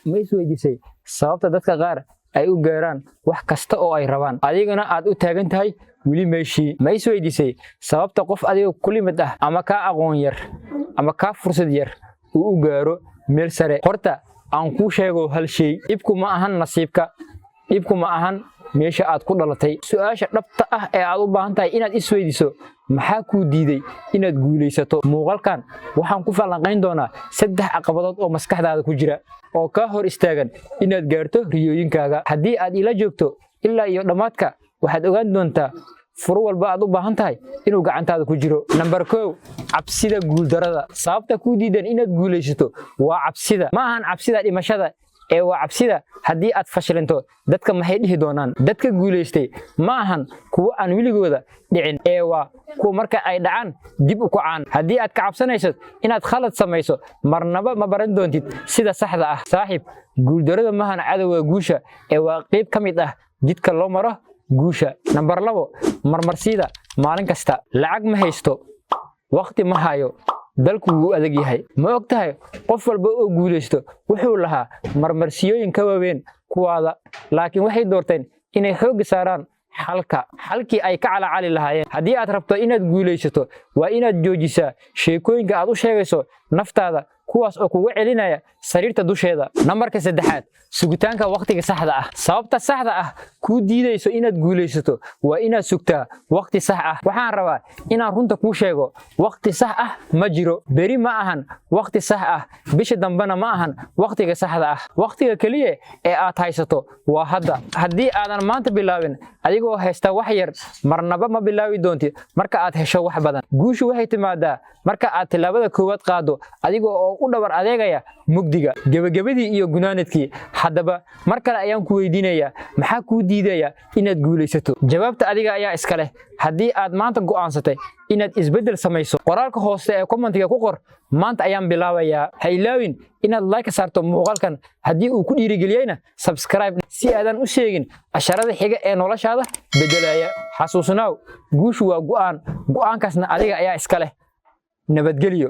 Ma isweydiisay sababta dadka qaar ay u gaaraan wax kasta oo ay rabaan, adigana aad u taagan tahay weli meeshii? Ma isweydiisay sababta qof adiga kula mid ah ama kaa aqoon yar ama kaa fursad yar uu u gaaro meel sare? Horta aan kuu sheego hal shay: dhibku ma ahan nasiibka, dhibku ma ahan meesha aad ku dhalatay. Su'aasha dhabta ah ee aad u baahan tahay inaad isweydiiso: maxaa kuu diiday inaad guulaysato? Muuqaalkan waxaan ku falanqayn doonaa saddex caqabadood oo maskaxdaada ku jira oo kaa hor istaagan inaad gaarto riyooyinkaaga. Haddii aad ila joogto ilaa iyo dhammaadka, waxaad ogaan doontaa furo walba aad u baahan tahay inuu gacantaada ku jiro. Nambar 1: cabsida guuldarada. Sababta kuu diidan inaad guulaysato waa cabsida. Ma ahan cabsida dhimashada ee waa cabsida haddii aad fashilinto, dadka maxay dhihi doonaan? Dadka guulaystay ma ahan kuwo aan weligooda dhicin ee waa kuwa marka ay dhacaan dib u kacaan. Haddii aad ka cabsanayso inaad khalad samayso, marnaba ma baran doontid sida saxda ah. Saaxiib, guuldarada maahan cadowga guusha ee waa qayb ka mid ah jidka loo maro guusha. Nambar 2: marmarsiida maalin kasta. Lacag ma haysto, waqti ma hayo, dalku wuu adag yahay. Ma og tahay qof walba oo guulaysto wuxuu lahaa marmarsiyooyin ka waaweyn kuwaada, laakiin waxay doorteen inay xoogga saaraan xalka xalkii ay ka calacali lahaayeen? Haddii aad rabto inaad guulaysato, waa inaad joojisaa sheekooyinka aad u sheegayso naftaada, kuwaas oo kuga celinaya sariirta dusheeda. Nambarka saddexaad: sugitaanka wakhtiga saxda ah. Sababta saxda ah kuu diidayso inaad guulaysato waa inaad sugtaa wakhti sax ah. Waxaan rabaa inaan runta kuu sheego: wakhti sax ah ma jiro. Beri ma ahan wakhti sax ah, bisha dambena ma ahan wakhtiga saxda ah. Wakhtiga keliya ee aad haysato waa hadda. Haddii aadan maanta bilaabin adigoo haysta wax yar, marnaba ma bilaabi doontid marka aad hesho wax badan. Guushu waxay timaadaa marka aad tillaabada koowaad qaado adigoo oo u dhabar adeegaya mugdiga. Gebagabadii iyo gunaanadkii, haddaba mar kale ayaan ku weydiinayaa: maxaa kuu diidaya inaad guulaysato? Jawaabta adiga ayaa iska leh. Haddii aad maanta go'aansatay inaad isbeddel samayso, qoraalka hoose ee commentiga ku qor "Maanta ayaan bilaabayaa." Ha ilaawin inaad like saarto muuqaalkan haddii uu ku dhiirigeliyeyna, subscribe si aadan u sheegin casharada xiga ee noloshaada beddelaya. Xasuusnaaw, guushu waa go'aan, go'aankaasna adiga ayaa iska leh. Nabadgelyo.